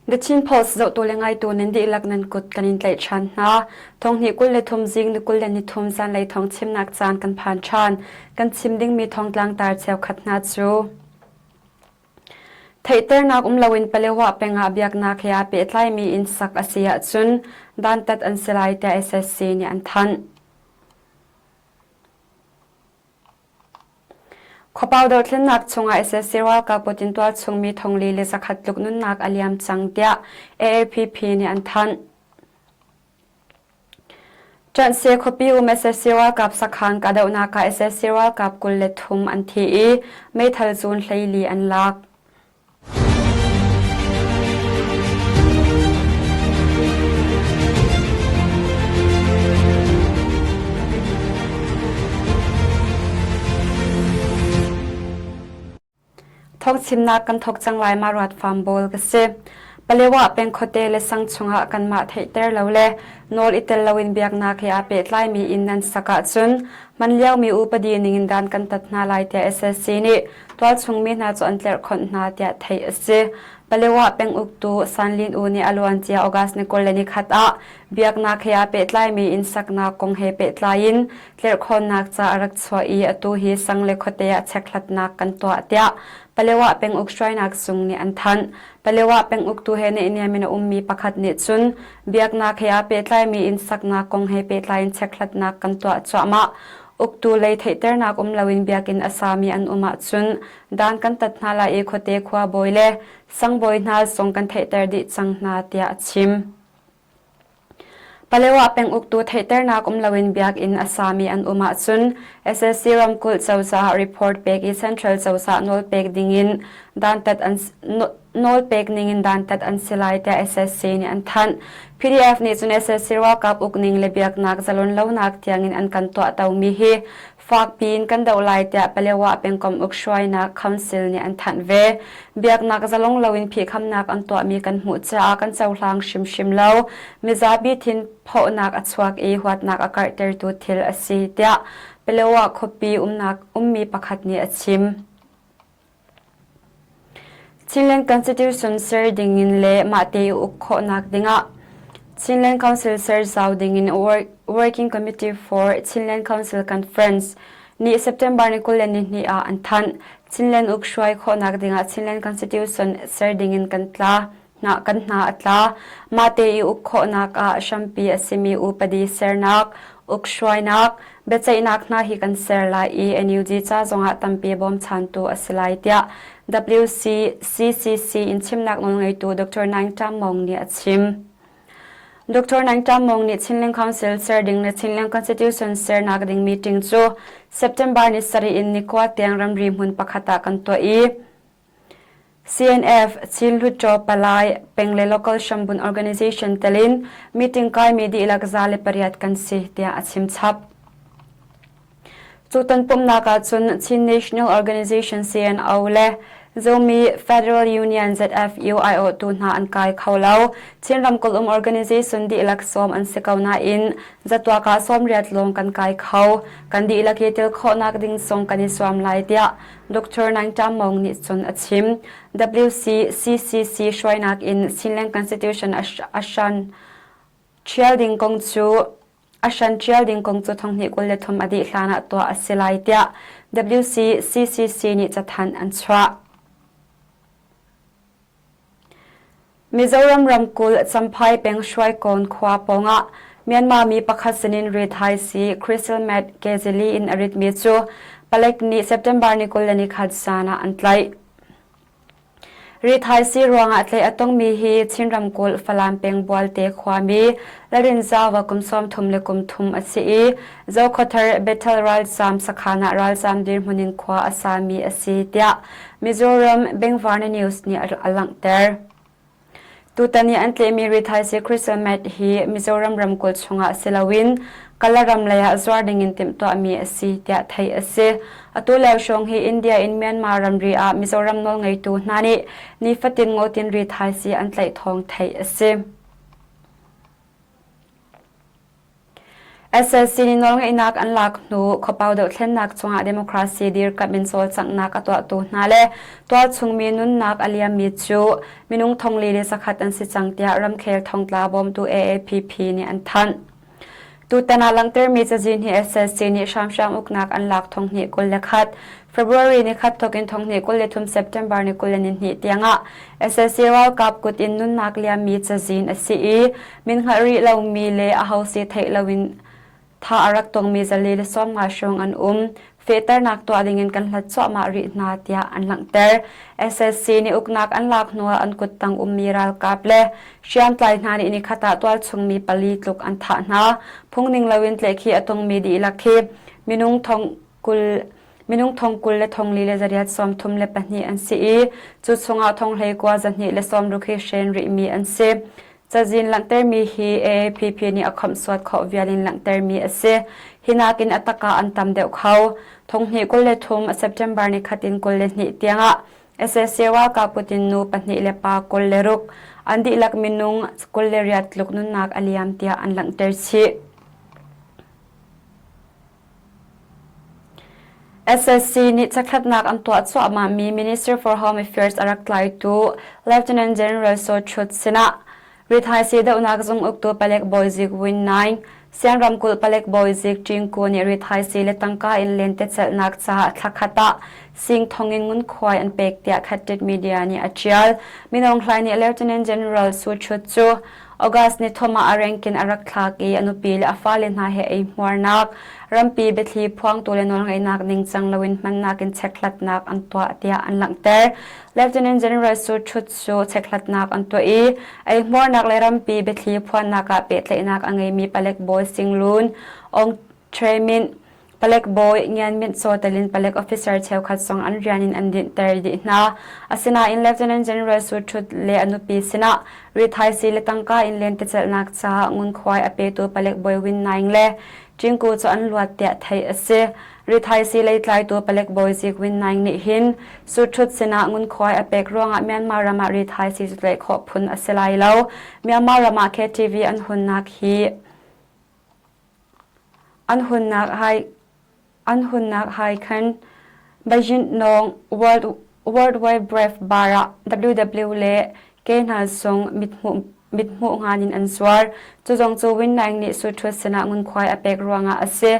The Chin Post zohtu le ngaitu nan dihlak nan kut kan in tlaih ṭhan hna. Thonghnih 23 zing ni 23 zanlei thawng chimnak caan kan phan ṭhan. Kan chim dingmi thawngtlang tar cheukhat hna cu Theihternak um loin Palewa peng ah biaknak he aa pehtlaimi inn sak a si ahcun dantat an si lai tiah SSC nih an thanh. Khuapau dothlennak chungah SSC ralkap kut in tualchungmi thongli le zakhat tluk nunnak a liam cang tiah AAPP nih an thanh. Ṭanhse khuapi um SSC ralkap sakhan kahdohnak ah SSC ralkap 23 an thi i meithal zun 14 an lak. Thawngchimnak kan thawk cang lai ma ruat fam bawl ka si. Palewa peng khuate le sang chungah kanmah theihter lo le nawl i tel loin biaknak he aa pehtlaimi inn nan sak ahcun man liomi upadi ningin dan kan tat hna lai tiah SSC nih tualchung mi hna cu an tlerhkhonh hna tiah theih a si. Palewa peng uktu San Lin U nih a luancia August ni 21 ah biaknak he aa pehtlaimi inn saknak kong he pehtlai in tlerhkhawnnak ca a rak chuah i atu hi sang le khuate ah chekhlatnak kan tuah tiah Palewa penguk hruainak zung nih an thanh. Palewa penguktu he naihniam in a ummi pakhat nih cun biaknak he aa pehtlaimi inn saknak kong he pehtlai in chekhlatnak kan tuah cuahmah. Uktu lei theihternak um loin biakinn a sami an um ahcun dan kan tat hna lai i khuate khua bawi le sangbawi hna zong kan theihter dih cang hna tiah a chim. Palewa penguktu theihternak um loin biakinn a sami an um ahcun SSC ramkulh cozah report pek i central cozah nawlpek dingin dantat an nawlpek ningin dantat an si lai tiah SSC nih an thanh. PDF nih cun SSC ralkap ukning le biaknak zalon lonak tiangin an kan tuahtomi hi Fakpi in kan doh lai tiah Palewa pengkomh uk hruainak council nih an thanh ve. Biaknak zalong loin phihkhamnak an tuahmi kan hmuh caah kan cohlang hrimhrim lo. Mizapi thin phawhnak a chuak i huatnak a karhtertu thil a si tiah Palewa khuapi umnak ummi pakhat nih a chim. Chinland Constitution ser dingin le mahte i uk khawhnak dingah Chinland Council ser zau dingin Working Committee for Chinland Council Conference nih September ni 22 ah an thanh. Chinland uk hruai khawhnak dingah Chinland Constitution ser dingin kan tla. Hna kan hna a tla. Mahte i uk khawhnak ah hrampi a simi upadi sernak, ukhruainak, biaceihnak hna hi kan ser lai i NUG ca zongah tampi bawmchantu a si lai tiah WCCCC in chimnak nawlngeitu Dr. Naing Tam Mong nih a chim. Dr. Naing Tam Mong nih Chinland Council ser ding le Chinland Constitution sernak ding meeting cu September ni sarih in ni kua tiang ramri hmun pakhat ah kan tuah i CNF, Chin Hluttaw Palai, peng le local hrambun organization telin meeting kaimi dihlak 108 kan si tiah a chim chap. Cu tonpumnak ahcun Chin National Organization CNO le Zomi Federal Union ZFU aiawhtu hna an kai kho lo. Chin ramkulh um organization dihlak sawm an si ko nain zatuak ah 80 lawng kan kai kho. Kan dihlak i tel khawhnak ding zong kan i zuam lai tiah Dr. Naing Tam Maung nih cun a chim. WCCCC hruainak in Chinland Constitution a hran ṭhial ding kong cu a hran ṭhial ding kong cu 2023 a dih hlan ah tuah a si lai tiah WCCCC nih cathanh an chuah. Mizoram ramkulh Champhai peng Hruaikawn khua pawngah Myanmar mi pakhat sinin rit-hai sii crystal meth kezili in a ritmi cu palek nih September ni 21 zan ah an tlaih. Rit-hai sii ruangah tlaih a tongmi hi Chin ramkulh Falam peng Bualte khuami Larinzawa kum 33 a si i Zokhawthar Bethel ralzaam sakhan ah ralzaam dirhmun in khua a sami a si tiah Mizoram Bengvarna News nih a langhter. Tutan i an tlehmi rithaisi crystal meth hi Mizoram ramkulh chungah si loin Kalaram lei ah zuar dingin timhtuahmi a si tiah theih a si. Atu lio hrawng hi India in Myanmar ramri ah Mizoram nawlngeitu hna nih nifatin ngawtin rithaisi an tlaih thawng theih a si. SLC nih nawlngeihnak an lak hnu khuapau dohthlennak chungah democracy dirkamh in cawlcanghnak a tuahtu hna le tualchung mi nunnak a liammi cu minung thongli le zakhat an si cang tiah ramkhel thongtla bawmtu AAPP nih an thanh. Tutan ah langhtermi cazin hi SLC nih hramhram uknak an lak 2021 February ni khat thawk in 2023 September ni 22 tiangah SLC ralkap kut in nunnak liammi cazin a si i min hngalh rih lomi le aho si theih loin tha a rak tongmi zali le 50 hrawng an um. Fehternak tuah dingin kan hlat cuahmah rih hna tiah an langhter. SSC nih uknak an lak hnuah an kuttang ummi ralkap le hriamtlai hna nih nikhat ah tualchungmi pali tluk an thah hna. Phungning loin tlaihkhih a tongmi dihlak hi minung thong 20 minung thong 20 le thong li le zariat 32 an si i cu chungah thong 19 260 hi hren rihmi an si. Cazin langhtermi hi AAPP nih a khawmhsuat khawh vial in langhtermi a si. Hi nakin a tak ah an tam deuh kho. Thonghnih 23 September ni khat in 22 tiangah SSC ralkap kut in nu pahnih le pa 26 an dihlak minung 28 tluk nunnak a liam tiah an langhter chih. SSC nih chekhlatnak an tuah cuahmahmi Minister for Home Affairs a rak tlaitu Lieutenant General Saw Chut sinah rithaisii dohnak zung uktu palek bawizik Win Naing, Sian ramkulh palek bawizik Ṭing Ku nih rithaisii le tangka in lentecelhnak caah thla khat ah sing thong in ngunkhuai an pek tiah Khattit Media nih a ṭial. Min Aung Hlaing nih Lieutenant General Saw Chut cu August ni thum ah a rank in a rak thlak i a nupi le a fale hna he eihmuarnak, rampi biathli phuangtu le nawlngeihnak ningcang loin hmannak in chekhlatnak an tuah tiah an langhter. Lieutenant General Su Htut cu chekhlatnak an tuah i eihmuarnak le rampi biathli phuannak ah pehtlaihnak a ngeimi palek bawi Sing Lun, Aung Htwe Myint, Palek bawi Ngian Myint Saw tel in palek officer cheukhat zong an rian in an dinhter dih hna. Asinain Lieutenant General Su Htut le a nupi sinah rithaisii le tangka in lentecelhnak caah ngunkhuai a petu palek bawi Win Naing le Ṭingku cu an luat tiah theih a si. Rithaisii lei tlaitu palek bawi zik Win Naing nih hin Su Htut sinah ngunkhuai a pek ruangah Myanmar ram ah rithaisii cu tlaih khawh phun a si lai lo. Myanmar ram ah KTV an hunnak hi An hunnak hai khan Beijing World Wide Bar ah WW le ke hna zong mithmuh ngan in an zuar. Cu zong cu Win Naing nih Suṭhut sinah ngunkhuai a pek ruangah a si.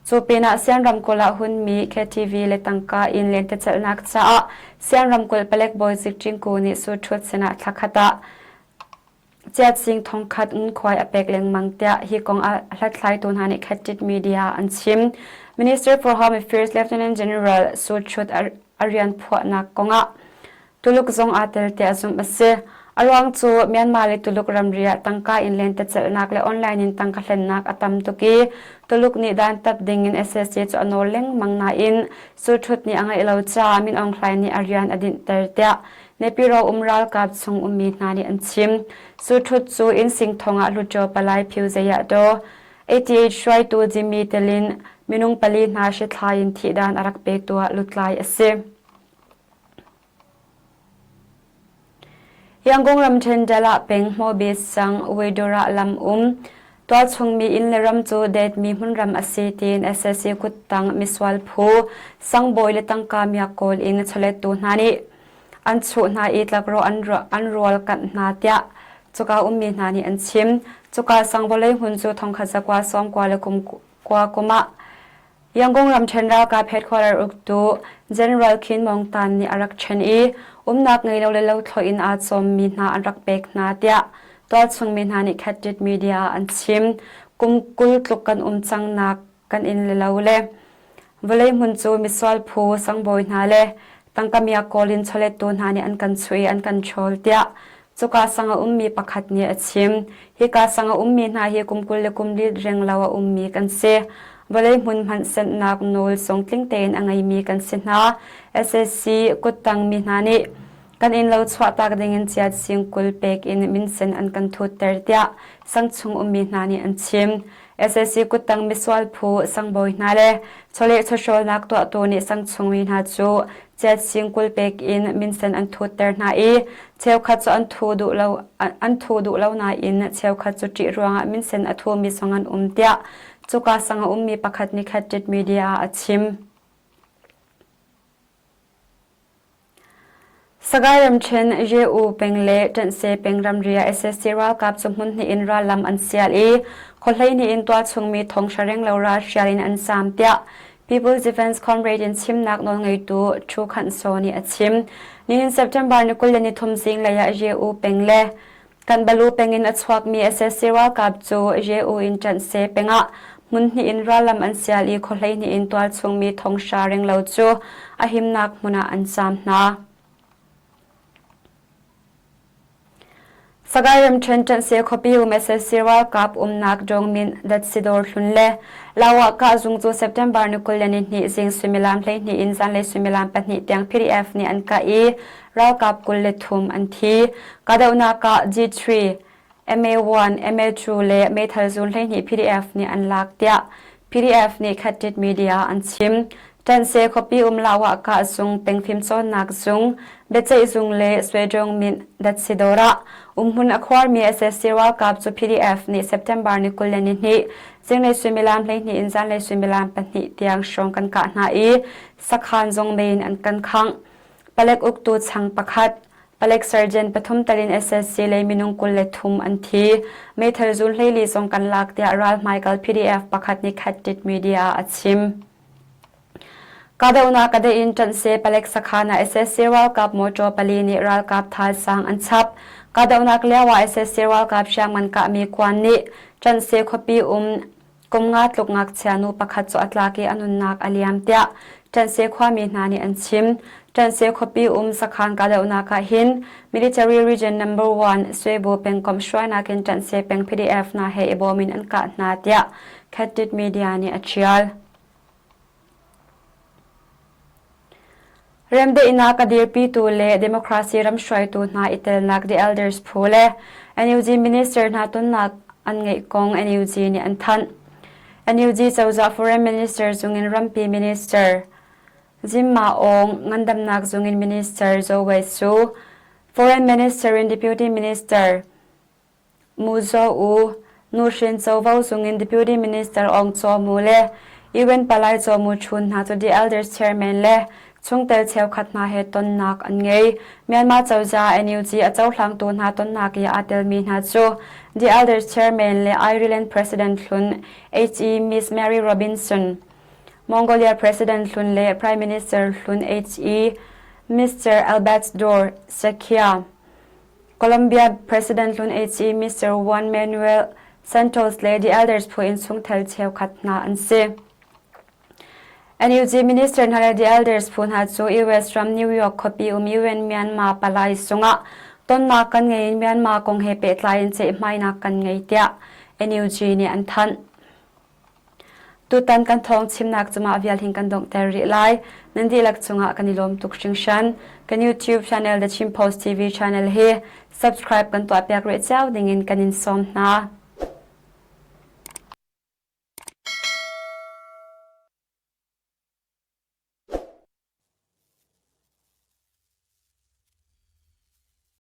Cu pinah Sian ramkulh ah hunmi KTV le tangka in lentecelhnak caah Sian ramkulh palek bawi Zik Ṭingku nih Suṭhut sinah thla khat ah Chiatsing thongkhat ngunkhuai a pek lengmang tiah hi kong a hlathlaitu hna nih Khattit Media an chim. Minister for Home Affairs Lieutenant General Su Chut a rian phuahnak kongah Tuluk zong aa tel tiah zumh a si. A ruang cu Myanmar le Tuluk ramri ah tangka in lentecelhnak le online in tangka hlennak a tam tuk i Tuluk nih dantat ding in SSC cu a nawl lengmang nain Su Htut nih a ngeih lo caah Min Aung Hlaing nih a rian a dinhter tiah Nepiro um ralkap chung ummi hna nih an chim. Suṭhut cu inn singthong ah Hluttaw palai Phyu Zayah Daw, ATH hruaitu Jimmy telin minung pali hna hrithlai in thihdan a rak petu ah lutlai a si. Yangon ramṭhen Dalah peng Hmawbi sang Wedora lam um tualchungmi inn le ram cu detmi hmunram a si tiin SSC kuttang misual phu sangbawi le tangka miak kawl in chawlettu hna nih an chuh hna i tlakrawh an rual kanh hna tiah cuka ummi hna nih an chim. Cuka sang vawlei hmun cu thongkhat zakua sawmkua le kum kua kum ah Yangon ramṭhen ralkap headquarter uktu General Khin Maung Tan nih a rak ṭhen i umnak ngei lo le lothlawh in aa cawmmi hna an rak pek hna tiah tualchung mi hna nih Khattit media ah an chim. Kum 20 tluk kan um cangnak kan inn le lo le vawlei hmun cu misual phu sangbawi hna le tangka miak kawl in chawlettu hna nih an kan chuih i an kan ṭhawl tiah cuka sang a ummi pakhat nih a chim. Hika sang a ummi hna hi kum 20 le kum li renglo a ummi kan si. Vawlei hmun hmanh senhnak nawl zong tling tein a ngeimi kan si hna. SSC kuttang mi hna nih kan inn lo chuahtak dingin chiat sing 20 pek in minsen an kan thutter tiah sangchung ummi hna nih an chim. SSC kuttang misual phu sangbawi hna le chawleh chawhrawlnak tuahtu nih sangchung mi hna cu chiat sing 20 pek in minsen an thutter hna i cheukhat cu an thu duh lo an thu duh lo nain cheukhat cu ṭih ruangah minsen a thumi zong an um tiah. Cuka sang a ummi pakhat nih Khat Media ah a chim. Sagaing ramṭhen Ye-U peng le Ṭanhse peng ramri ah sac ralkap cu hmun hnih in rallam an sial i khuahlei in tualchungmi thonghra renglo ralhrial in an zaam tiah People's Defense Comrade in chimnak nawlngeitu Thu Khanh Saw nih a chim. Nihin September ni 23 zinglei ah Ye-U peng le Kanbalu peng in a chuakmi sac ralkap cu Ye-U in Ṭanhse peng ah hmun hnih in rallam an sial i khuahlei hnih in tualchungmi thonghra renglo cu a himnak hmun ah an zaam hna. Sagaing ramṭhen Ṭanhse khuapi um sac ralkap umnak Dongmin Datsidawr hlun le Lawah kahzung cu September ni 22 zing suimilam 12 in zanlei suimilam pahnih tiang PDF nih an kah i ralkap 23 an thi. Kahdohnak ah G3, MA1, MA2 le meithal zun 12 PDF nih an lak tiah PDF nih Khatit Media an chim. Ṭanse khuapi um Lawah kahzung, pengfim cawnnak zung, biaceih zung le Swedong Mint Datsidawr ah umhmun a khuarmi sac ralkap cu PDF nih September ni 22 zinglei suimilam 12 in zanlei suimilam pahnih tiang hrawng kan kah hna i sakhan zong mei in an kan khangh. Palek uktu chang pakhat, palek sergeant pathum talin sac lei minung 23 an thi. Meithal zun 14 zong kan lak tiah ral hmaikal PDF pakhat nih Khatit Media ah a chim. Kahdohnak a deh in ṭanhse palek sakhan ah sac ralkap mawṭaw pali nih ralkap thazaang an chap. Kahdohnak lio ah sac ralkap hriamngan kahmi kuan nih ṭanhse khuapi um Kum nga tluk ngakchia nu pakhat cu a tlak i a nunnak a liam tiah Ṭanhse khuami hna nih an chim. Ṭanhse khuapi um sakhan kahdohnak ah hin Military Region Number 1 Swebu pengkomh hruainak in Ṭanhse peng PDF hna he i bawm in an kah hna tiah Khatit Media nih a ṭial. Remdaihnak a dirpitu le democracy ram hruaitu hna i telnak The Elders phu le NUG minister hna tonnak an ngeih kong NUG nih an thanh. NUG cozah foreign minister zungin rampi minister Zimma Aung, ngandamnak zungin minister Zaw Wei Su, foreign minister in deputy minister Muzaw U, Nuhrin covo zung in Deputy Minister Aung Chaw Mu le UN Palai Chaw Mu Chun hna cu The Elders Chairman le chungtel cheukhat hna he tonnak an ngei. Myanmar cozah NUG a cohlangtu hna tonnak i aa telmi hna cu The Elders Chairman le Ireland President hlun HE Miss Mary Robinson, Mongolia President hlun le Prime Minister hlun HE Mr. Albert Dor Sekhia, Colombia President hlun HE Mr. Juan Manuel Santos le The Elders phu in chungtel cheukhat hna an si. NUG Minister hna le The Elders phu hna cu US ram New York khuapi um UN Myanmar palai sungah tonnak kan ngei in Myanmar kong he pehtlai in ceihmainak kan ngei tiah NUG nih an thanh. Tutan kan thawng chimnak cu mah vial hin kan donghter rih lai. Nan dihlak cungah kan i lawm tuk hringhran. Kan YouTube channel The Chin Post TV channel hi subscribe kan tuahpiak rih cio dingin kan in sawm hna.